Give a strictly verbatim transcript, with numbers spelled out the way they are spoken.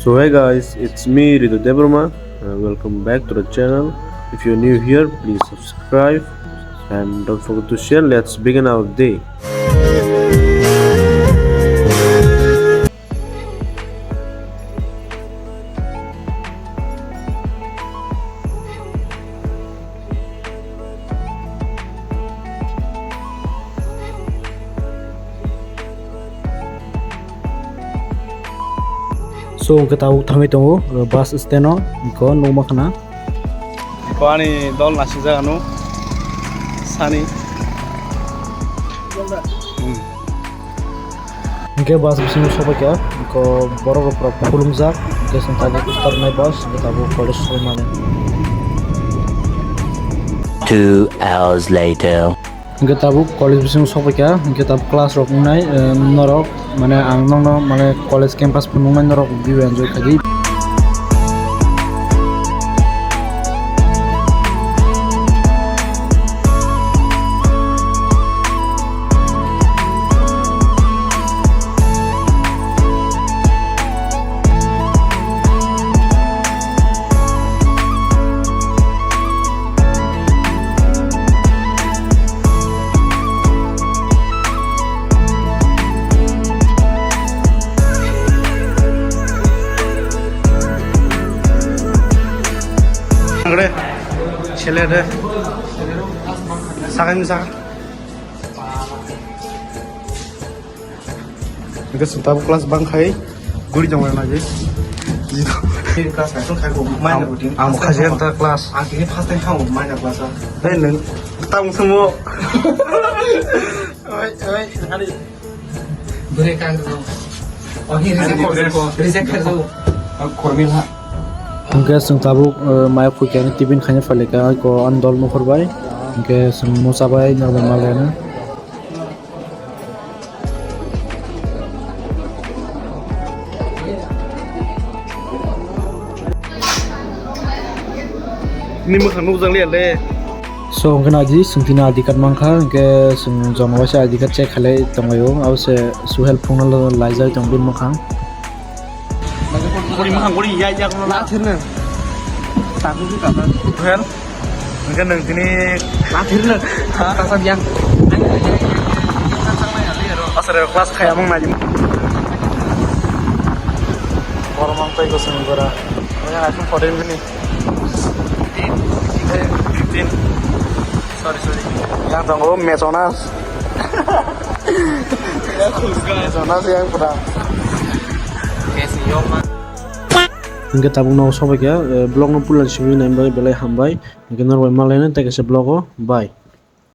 So hey guys, it's me Ritu Debbarma. Uh, welcome back to the channel. If you're new here, please subscribe and don't forget to share. Let's begin our day. So, hwnkhe tabuk thangwi tongo, uh, bus stand o, hwnkhe nukma khna. Ko ani dol naisijak ano sani. Hmm. Hwnkhe bus bisingo sokphaikha, hwnkhe borok rok pura khulumjak, hwnkhe chwng tabuk start nai bus, hwnkhe tabuk college soi mani. Two hours later. Hwnkhe tabuk college bisingo sokphaikha, hwnkhe tabuk class rok wngnai, eh, norok, mane, ang nokno, mane, college campus phunuknai norok view enjoy khaidi. Angre, sele de. Sakai mi sakai. Hwnkhe chwng tabuk class bang khai guri tongmani lagi. Class naising khai bo minor routine. Ang bo khaji ang ta class. Ang tini first time khamu minor class o. Hei nwng tamo sumo. Oi, oi, ani. Bwrwi kang rw. Oni reject khaijak. Reject khaijak. Kormil ha. Hwnkhe chwng tabuk, eh, maya khuikhe ani tiffin khaina phailika ko ani dol nukhur bai. Hwnkhe chwng musa bai norok bai malena. Ni mwkhang nukjak liya le. So, hwnkhe na di, chwng tini I D card mankha, hwnkhe chwng joma waisa I D card check khailai tonglaio, abo se Suhel phone no laijak tong bini mwkhang. Bini mwkhang guri ya ya kono la thirna. Tabu ki kapa. Suhel. Hwnkhe nwng tini. Lathirno. Ha? Tasam yang. Asal class khaya mung naji. Borok mang tei gosong gora. Yang iPhone fourteen bini. Fifteen. Sorry, sorry. Yang tongo Mesonas. Mesonas yang pura. Hwnkhe tabuk no sobai khe, eh, vlog no puila simi nai bai belai hambai. Hwnkhe norok bai malaina tei kaisa vlog o. Bye.